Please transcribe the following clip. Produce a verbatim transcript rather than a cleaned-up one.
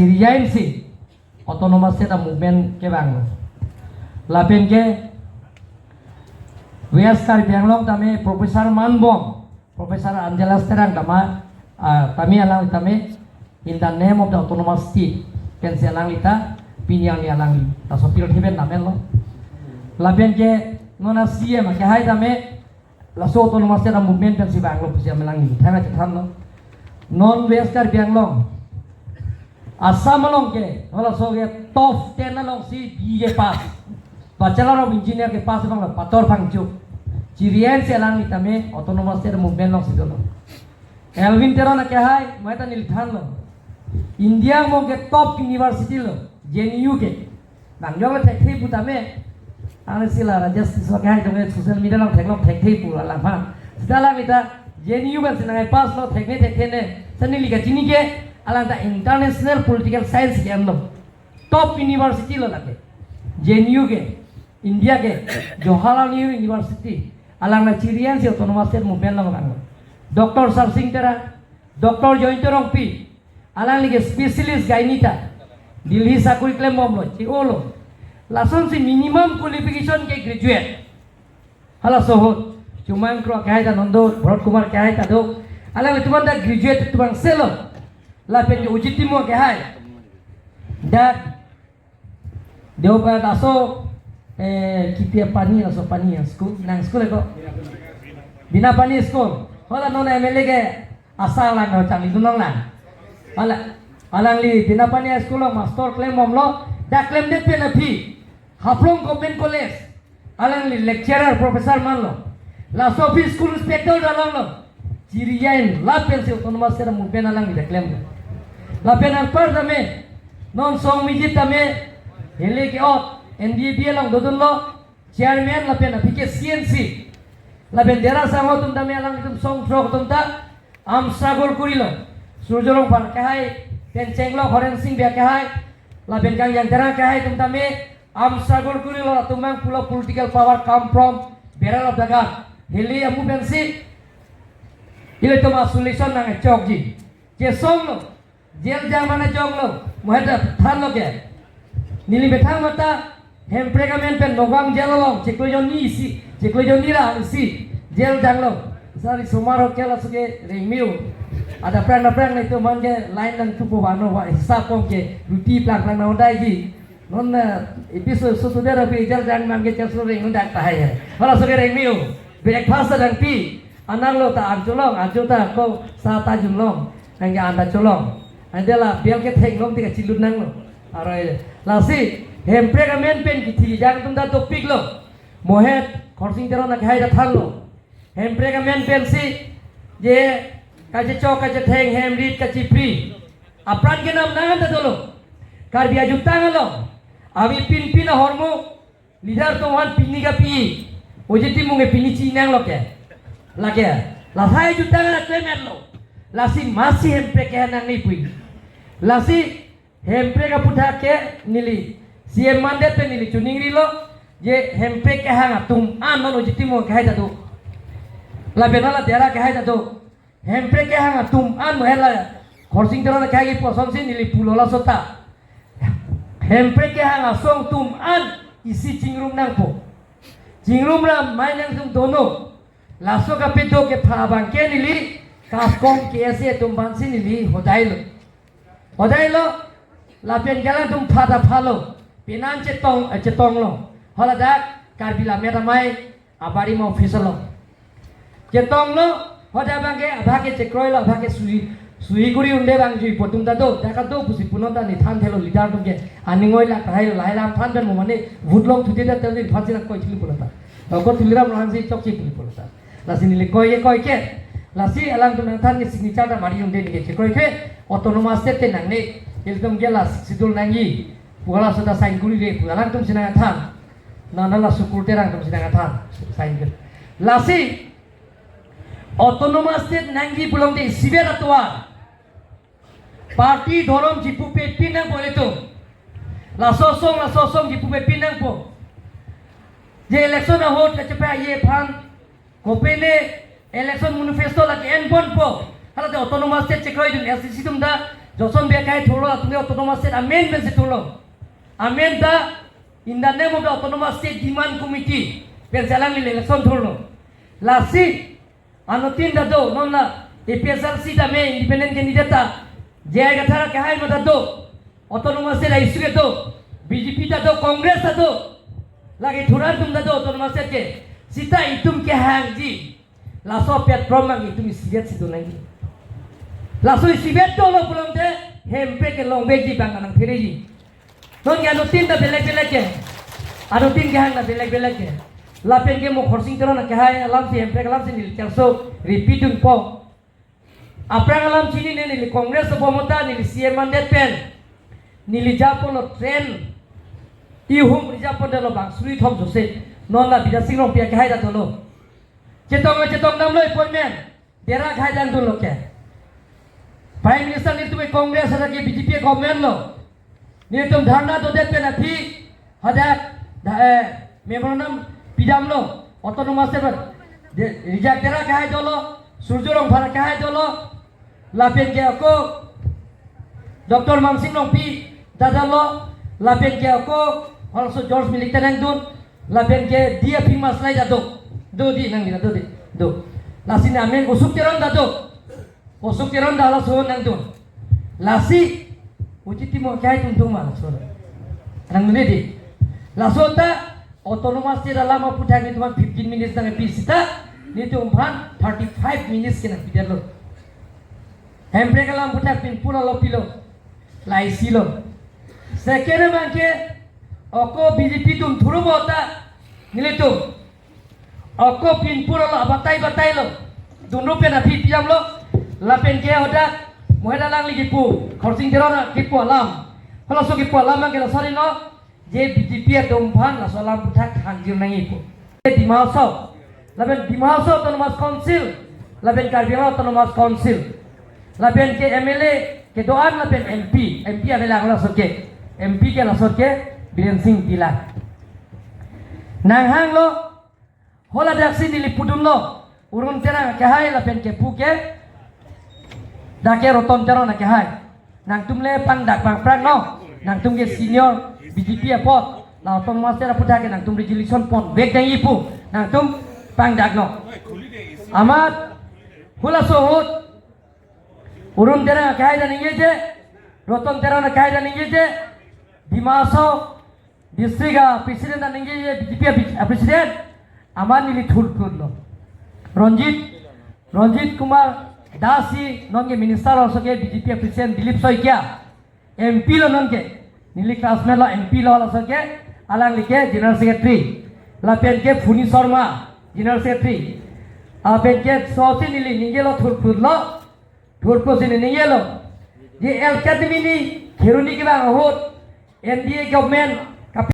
Chiri-ain si Autonomous State a-movement kevanglo. Lapen ke West Karbi Anglong tame Professor manbom, Professor Angelos Terang tama, ah, tame alang tame in the name of the Autonomous State pensi alangli ta pini arni alangli ta sopil thiben namenlo. Lapen ke non a-C M akehai tame laso Autonomous State a-movement pensi vanglo pusi amelang ni thang aja thanlo. Non West Karbi Anglong, Assam along ke, halaso ke top ten along si B E pass, Bachelor of Engineer ke pass abang lo Pator Phangcho. Chiri-ain si alangli tame Autonomous State movement along si dolo. Elwin Teron akehai, mai ta neli thanlo. India angbong ke top university lo, J N U ke. Nang jong le thekthe pu tame. Ang si la Rajesh Tisso akehai jong le social media along theklong thekthe pu alang ha. Sita alang ita J N U pensi nang pass lo, thekthe thekthe ne. Sa neli kachini ke alang ta International Political Science ke-en lo. Top university lo lake. J N U ke, India ke, Jawaharlal Nehru University. Alang na chiri-ain si Autonomous State movement along vanglo. Doctor Sarsing Terang, Doctor Jayanta Rongpi, alangli ke specialist gynae ta. Delhi sakori klembomlo, chi-olo. Lasonsi minimum qualification ke graduate. Halaso ahut, Chumang Kro akehai ta non do, Bharat Kumar akehai ta do. Alanglitum an ta graduate atum angselo. Lapen ke Ojit Timung akehai. Dak Deobar laso, eh, Kitia Pani laso Pani a-school, nang school ko? Binapani school. Hala non M L A ke asal lang ho changli dunong lang. Hala, alangli Binapani school along master klembomlo, dak klemdet pen aphi Haflong Government College alangli lecturer professor manlo. Laso aphi school inspector ta longlo. Chiri-ain lapen si Autonomous State movement alangli ta klemlo. Lapen anpar tame non Song Mijit tame hele ke-ot N D A B along dodunlo, chairman lapen aphi ke C N C. Lapen Dera Sangho atum tame alanglitum song throk atum ta am struggle korilo. Surjya Rongphar akehai, pen chenglok Horensing Bey akehai, lapen Kangjang Terang akehai atum tame am struggle korilo, atum abang pulo political power come from barrel of the gun. Hele amu pensi ilitum a-solution nangchokji. Chesonglo, jail jang mana jonglo, mo heta thanlo ke. Neli methang mata, Hemprek amen pen Nagaon jail along, chiklo jonni isi, chiklo jonni ra isi, jail janglo. Sari somar ho kela suke rengmiu. Ada prang na prang na itum man ke line nangthupo vano va hisap kom ke, ruti plang plang nanghodaiji. Non na, ipi so, so sudah rapi jail jang man ke jail so reng undak tahai hai. Hala suke rengmiu. Breakfast ta nangpi, anang lo ta an cholong, an cho ta ko sa ta junlong. Anke an ta cholong. Ante la bial ke theklong ti kachilut nanglo. Arai lasi Hemprek amen pen kithi jang atum ta dopiklo. Mo het Khorsing Teron akehai ta thanlo. Hemprek amen pensi je kachechok kachetheng hem rit kachipri. Apran kenam nang ta dolo. Karbi ajutang along. Avi pinpin ahormu leader atum aphan pini kapi, Ojit Timung ke pini chinanglo ke. Lake, lahai jutang na klemetlo. Lasi masi Hemprek ke nangne pu. Lasi Hemprek aputhak ke neli C M mandet pen neli chiningrilo, je Hemprek kehang atum an non Ojit Timung akehai ta do. Lapen hala Dera akehai ta do. Hemprek kehang atum an mo hela Khorsing Teron akehai kipusonsi neli pulo laso ta. Hemprek kehang asong atum an isi chingrum nangpo. Chingrum ra mai nangtum dono. Laso kapedo kepha abang ke neli Kafkom K S A atum aphansi neli hodailo. Hodailo lapen ke alangtum pha ta phalo. Penan chetong, eh, chetonglo. Haladak Karbi Lammet Amei abari ma office along. Chetonglo, hoda abang ke, abang ke chekroilo, abang ke sui, sui kuri unde abang jui po atum ta do, ta kado pusi punon ta neli thanthelo leader atum ke, aning oi lak tahai lahai lam than pen mo mane, vote longthude ta tel din phansi nangkoi thili pulo ta. Ko Tuliram Ronghang si chokche thili pulo ta. Lasi neli koi ke koi ke, lasi alangtum nangthan ke signature ta mari unde neli ke chekroi ke, Autonomous State te nangne, ilitum ke la Sixth Schedule nangji, pu halaso ta sign kuri le, pu alangtum si nangthan. Na, na la Sukur Terang atum si nangthan, sign kuri. Lasi, Autonomous State nangji pulote isivet atovar. Party dhorom chipupepin nangpo ilitum. Laso asong, laso asong chipupepin nangpo. Je election ahut kachepa ye aphan. Kopine election manifesto lake enponpo. Halate Autonomous State chekroidun S D C atum ta Johnson Bey akai thurlo, atum ke autonomous state amen pensi thurlo. Amen ta in the name of the autonomous state demand committee pensi alangli election thurlo. Lasi anuttin ta do, non la A P H L C ta me independent candidate ta J I Kathar akehai ma ta do, autonomous state a-issue ke do, B J P ta do, Congress ta do, lake thuran atum ta do autonomous state ke. Sita itum kehangji, laso platform abang itum isivet si do nangji. Laso isivet dolo pulote Hemprek ke longvekji, bang nangphereji. Non ke anuttin ta belek belek ke. Anuttin kehang ta belek belek ke. Lapen ke mo Khorsing Teron akehai alamsi, Hemprek alamsi neli kangso repeat dunpo. Aphrang alam chinine, neli Congress abang mota, neli C M mandet pen, neli japonlo train, ihum ri japon dolo bang suri thom jose. Non la Bidya Sing Rongpi akehai ta dolo. Chetong chetong damlo appointment. Dera khai dang dunlo ke. Prime Minister nelitum ke Congress hadak ke B J P government lo. Nelitum dharna dodet pen aphi hadak da, eh, memorandum pidamlo, autonomous state de, rijak dera kahai dolo, Surjya Rongphar kahai dolo, lapen ke ako Doctor Mansing Rongpi dadalo, lapen ke ako halaso George Milik ta nangdun, lapen ke dia phi maslai ta do. Do di nang di, do di. Do. Lasi ne amen Usuk Teron ta do. Usuk Teron ta halaso nangdun. Lasi uji timo kehai tum tum halaso. Nang ne di. Laso ta autonomous state alam aphuthak nelitum aphan fifteen minutes nangpi sita, nelitum aphan thirty-five minutes ke nangpidetlo. Hemprek alam aphuthak pinpur alo pilo. Laisi lo. Second abang ke ako B J P atum thuru bota nelitum. Ako pinpur alo abatai batai lo. Dunru pen aphi pidamlo. Lapen ke hadak Mohit alangli kipu, Khorsing Teron kipu alam. Halaso kipu alam abang ke lasari no. Je B J P atum aphan laso alam aphuthak thangjir nangji pu. Dima Hasao, lapen Dima Hasao Autonomous Council, lapen Karbi Anglong Autonomous Council, lapen ke M L A kedo-an lapen M P, M P avelang laso ke, M P ke laso ke Biren Singh Dila. Nanghanglo, hala daksi neli pudunlo, Arun Terang akehai lapen ke pu ke, dak ke Roton Teron akehai. Nangtum le pangdak pangphrang no, nangtum ke senior B J P apot, la autonomous state aphuthak ke nangtum resolution ponvek dang ipu, nangtum pangdak no. Amat halaso ahut, Arun Terang akehai ta ningjeje, Roton Teron akehai ta ningjeje, Dima Hasao district a-president ta ningjeje, B J P a-president, amat neli thurphutlo. Ranjit, Ranjit Kumar Das si non ke minister laso ke B J P a-president Dilip Saikia, M P lo non ke, neli classmate lo M P lo laso ke, alangli ke general secretary, lapen ke Phuni Sharma general secretary, lapen ke sosi neli ningjelo thurphutlo, thurphut si neli ningjelo. Je L K T mini Kheroni kevang ahut, N D A government